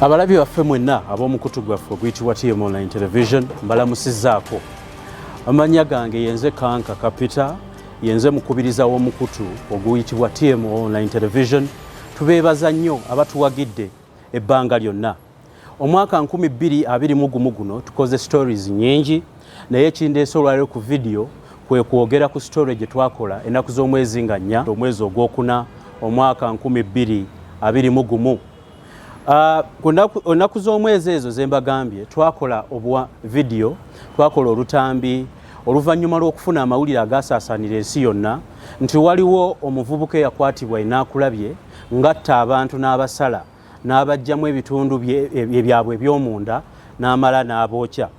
Abalabi baffe mwenna ab'omukutu gwaffe oguyitibwa TM Online Television, mbalamusizzaako. Amannya gange yenze Kanka Kapita, yenze mukubiriza w'omukutu oguyitibwa TM Online Television. Tubeebaza nnyo abatuwagidde ebbanga lyonna. Omwaka 2021 guno tukoze stories nyingi, naye ekindeese olwaleero ku vidiyo kwe kwogera ku story gye twakola ennaku z'omwezi nga 4, omwezi ogwokuna, omwaka 2021. Ennaku z'omwezi ezo ze mbagambye twakola obwa vidiyo, twakola olutambi oluvannyuma lw'okufuna amawulire agaasaasaanira ensi yonna nti waliwo omuvubuka eyakwatibwa enaakulabye ng'atta abantu n'abasala n'abaggyamu ebitundu byabwe eby'omunda n'amala n'abookya.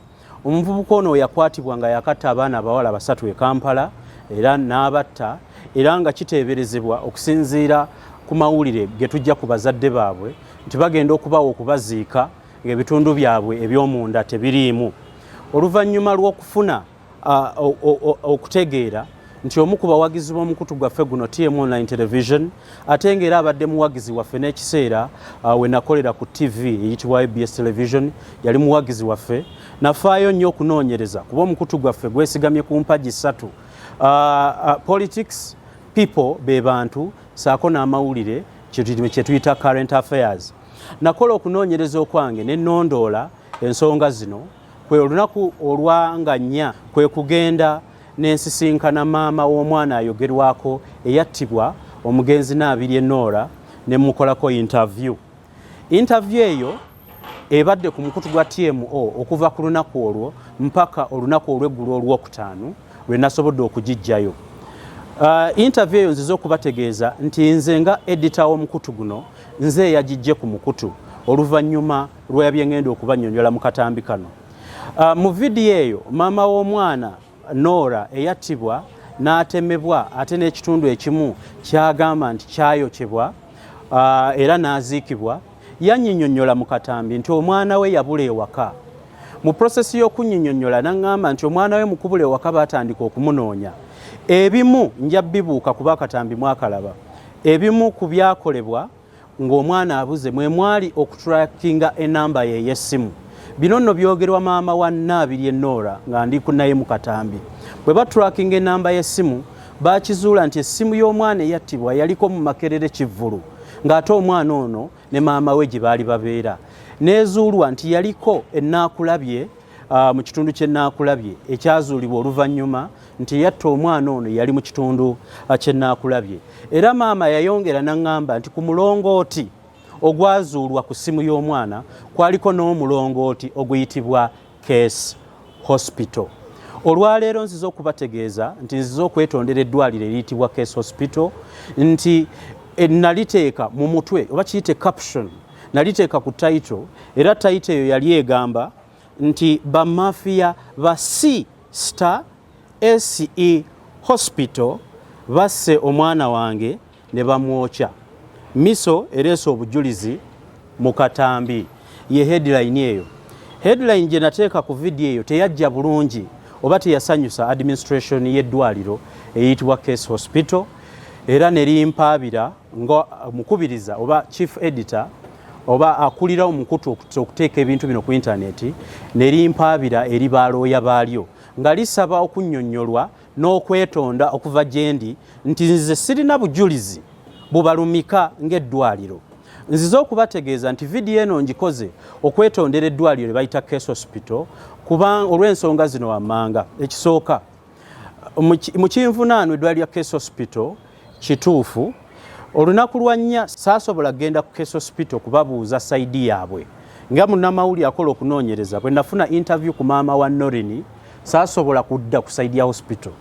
Omuvubuka ono yakwatibwa nga yakatta abaana abawala 3 e Kampala era n'abatta, era nga kiteeberezebwa okusinziira ku mawulire ge tujja ku bazadde baabwe nti bagenda okubawa okubaziika ng'ebitundu byabwe eby'omunda tebiriimu. Oluvannyuma lw'okufuna okutegeera nti omu ku bawagizi b'omukutu gwaffe guno TM Online Television, ate ng'era abadde muwagizi waffe n'ekiseera we nakolera ku TV eyitibwa ABS Television, yali muwagizi waffe, nafaayo nnyo okunoonyereza kuba omukutu gwaffe gwesigamye ku mpagi 3: politics, people be bantu, saako n'amawulire kye tuyita current affairs. Nakola okunoonyereza okwange ne nnondoola ensonga zino. Kwe olunaku olwanga 4 kwe kugenda n'ensisinkana maama w'omwana ayogerwako eyattibwa, omugenzi Naabirye Noora, ne mukolako interview. Interview eyo ebadde ku mukutu gwa TMO okuva ku lunaku olwo mpaka olunaku olw'eggulo olwokutaano lwe nasobodde okugiggyayo. Interview eyo nzize okubategeeza nti nze nga editor w'omukutu guno nze eyagiggye ku mukutu oluvannyuma lw'ebyengenda okubannyonnyola mu katambi kano. Mu vidiyo eyo maama w'omwana Noora eyattibwa n'atemebwa ate n'ekitundu ekimu kyagamba nti kyayokebwa, era n'aziikibwa, yannyinnyonnyola mu katambi nti omwana we yabula ewaka. Mu prosesi y'okunnyinnyonnyola n'aŋŋamba nti omwana we mu kubula ewaka baatandika okumunoonya. Ebimu nja bibuuka kuba akatambi mwakalaba. Ebimu ku byakolebwa ng'omwana abuze mwe mwali okutrackinga enamba ye ey'essimu. Bino nno byogerwa maama wa Naabirye Noora nga ndi ku naye mu katambi. Bwe batrackinga enamba y'essimu bakizuula nti essimu y'omwana eyattibwa yaliko mu Makerere Kivvulu, ng'ate omwana ono ne maama we gye baali babeera. Neezuulwa nti yaliko Ennaakulabye, mu kitundu ky'Ennaakulabye, ekyazuulibwa oluvannyuma nti yatta omwana ono yali mu kitundu ky'Ennaakulabye. Era maama yayongera n'aŋŋamba nti ku mulongooti ogwazuulwa ku ssimu y'omwana kwaliko n'omulongooti oguyitibwa Case Hospital. Olwaleero nzize okubategeeza nti nzize okwetondera eddwaliro eriyitibwa Case Hospital nti naliteeka mu mutwe oba kiyite caption, naliteeka ku title, era title eyo yali egamba nti bamafiya ba C Star SE Hospital basse omwana wange ne bamwokya. Miso ereese obujulizi mu katambi. Ye headline eyo. Headline gye nateeka ku vidiyo eyo teyajja bulungi oba teyasanyusa administration y'eddwaliro eyitibwa Case Hospital, era ne limpaabira nga mukubiriza oba chief editor oba akulira omukutu okuteeka ebintu bino ku intaneti, ne limpaabira eri balooya baalyo nga lisaba okunnyonnyolwa n'okwetonda okuva gye ndi nti nze sirina bujulizi bubalumika ng'eddwaliro. Nzize okubategeeza nti vidiyo eno ngikoze okwetondera eddwaliro lye bayita Case Hospital kuba olw'ensonga zino wammanga. Ekisooka, mu kinvunaano eddwaliro lya Case Hospital kituufu, olunaku lwa 4 saasobola kugenda ku Case Hospital kubabuuza side yaabwe nga munnamawulire akola okunoonyereza. Bwe nafuna interview ku maama wa Norini, Saasobola kudda ku side ya hospital.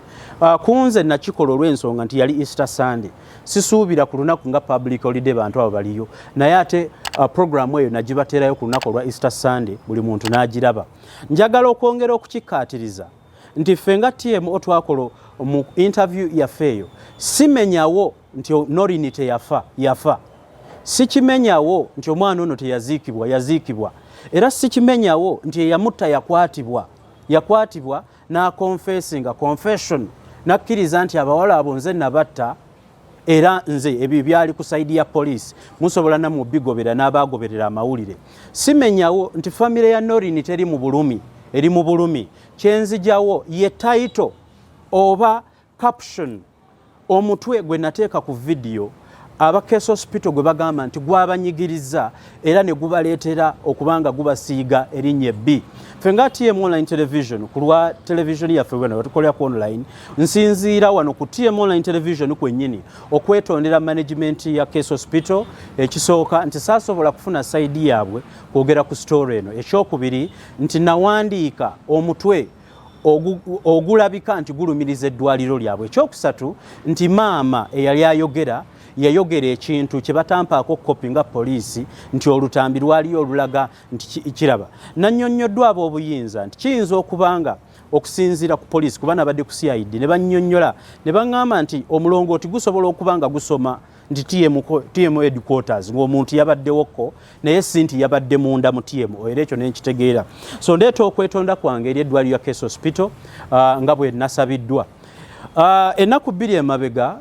Kunze nakikola olw'ensonga nti yali Easter Sunday, sisuubira ku lunaku nga public holiday bantu abo baliyo, naye ate programu eyo nagibateerayo ku lunaku olwa Easter Sunday, buli muntu n'agiraba. Njagala okwongera okukikkaatiriza nti ffe nga TMO twakola mu interview yaffe eyo, simenyawo nti Norini teyafa, yafa. Sikimenyawo nti omwana ono teyaziikibwa, yaziikibwa. Era sikimenyawo nti eyamutta yakwatibwa, yakwatibwa n'aconfessinga confession, nakkiriza nti abawala abo nze nabatta era nze. Ebyo byali ku side ya poliisi, musobola nammwe bigobera n'abagoberera amawulire. Simenyawo nti famire ya Norini teri mu bulumi, eri mu bulumi. Kyenzijawo ye title oba caption, omutwe gwe nateeka ku vidiyo aba Case Hospital gwe bagamba nti gwabanyigiriza era ne gubaleetera okuba nga gubasiiga erinnya ebbi. Ffe nga TM Online Television, ku lwa television yaffe wano batukolera ku online, nsinziira wano ku TM Online Television kwennyini okwetondera management ya Case Hospital. Ekisooka nti saasobola kufuna side yaabwe kwogera ku story eno. Ekyokubiri nti nawandiika omutwe ogulabika nti gulumiriza eddwaliro lyabwe. Ekyokusatu nti maama eyali ayogera yayogera ekintu kye batampaako kopi nga poliisi, nti olutambi lwaliyo olulaga nti kiraba. Nannyonnyoddwa ab'obuyinza nti kiyinza okuba nga okusinziira ku poliisi, kuba nabadde ku CID ne bannyonnyola ne baŋŋamba nti omulongooti gusobola okuba nga gusoma nti TM headquarters, ng'omuntu yabaddewokko, naye si nti yabadde munda mu TMO, era ekyo nenkitegeera. So ndeeta okwetonda kwange eri eddwaliro lya Case Hospital nga bwe nasabiddwa. Ennaku 2 emabega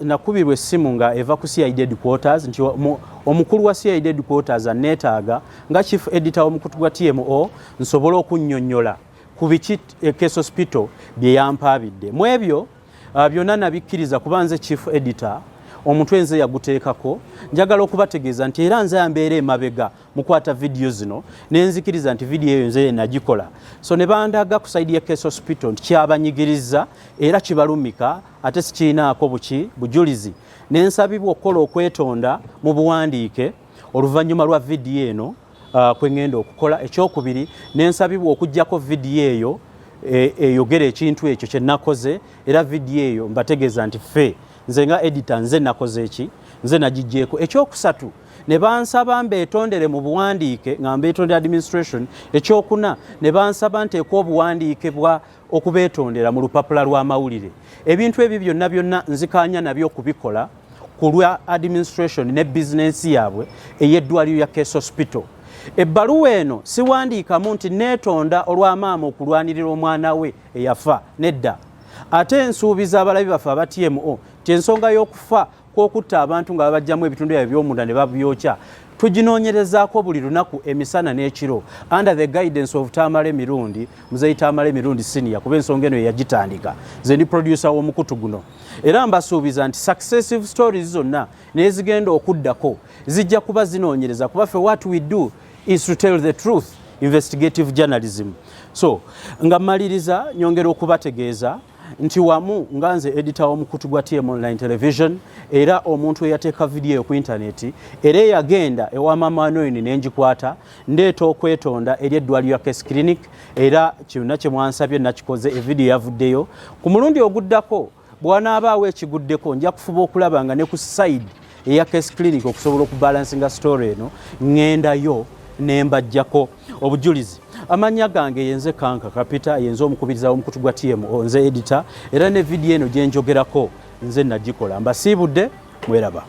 nakubirwa essimu nga eva ku CID headquarters nti omukulu wa CID headquarters aneetaaga nga chief editor w'omukutu gwa TMO nsobole okunnyonnyola ku biki Case Hospital bye yampaabidde. Mu ebyo byonna nabikkiriza kuba nze chief editor, omutwe nze yaguteekako. Njagala okubategeeza nti era nze ambeera emabega mukwata vidiyo zino, nenzikiriza nti vidiyo eyo nze nagikola. So ne bandaga ku side ya Case Hospital nti kyabanyigiriza era kibalumika, ate sikiinaako buki bujulizi, nensabibwa okukola okwetonda mu buwandiike oluvannyuma lwa vidiyo eno kwe ŋŋenda okukola. Ekyokubiri, nensabibwa okugjako vidiyo eyo eyogera ekintu ekyo kye nakoze, era vidiyo eyo mbategeeza nti ffe nze nga editor nze nakoze eki, nze nagiggyeko. Ekyokusatu, ne bansaba mbeetondere mu buwandiike nga mbeetondera administration. Ekyokuna, ne bansaba nteeka obuwandiike bwa okubeetondera mu lupapula lw'amawulire. Ebintu ebyo byonna byonna nzikanya nabyo okubikola ku lwa administration ne bizinensi yaabwe ey'eddwaliro ya Case Hospital. Ebbaluwa eno siwandiikamu nti neetonda olw'amaama okulwanirira omwana we eyafa, nedda. Ate nsuubiza abalabi baffe aba TMO nti ensonga y'okufa kw'okutta abantu nga babajjamu ebitundu byabwe by'omunda ne babyokya tuginoonyerezaako buli lunaku emisana n'ekiro under the guidance of Tamale Mirundi, Muzeyi Tamale Mirundi Senior, kuba ensonga eno yeyagitandika. Nze ndi producer w'omukutu guno, era mbasuubiza nti successive stories zonna nezigenda okuddako zijja kuba zinoonyereza, kuba ffe what we do is to tell the truth, investigative journalism. So nga mmaliriza, nyongera okubategeeza nti wamu nga nze editor w'omukutu gwa TM Online Television, era omuntu eyateeka vidiyo ku intaneti era eyagenda ewa mama Noini nengikwata, ndeeta okwetonda eri eddwaliro lya Case Clinic, era kyonna kye mwansabye nakikoze, evidiyo yavuddeyo. Ku mulundi oguddako bw'anaabaawo ekiguddeko, nja kufuba okulaba nga ne ku side eya Case Clinic okusobola okubalansinga story eno, ŋŋendayo ne mbajjako obujulizi. Amannya gange yenze Kanka Kapita, yenze omukubiriza w'omukutu gwa TMO, nze editor, era ne vidiyo eno gye njogerako nze nagikola. Mbasiibudde, mweraba.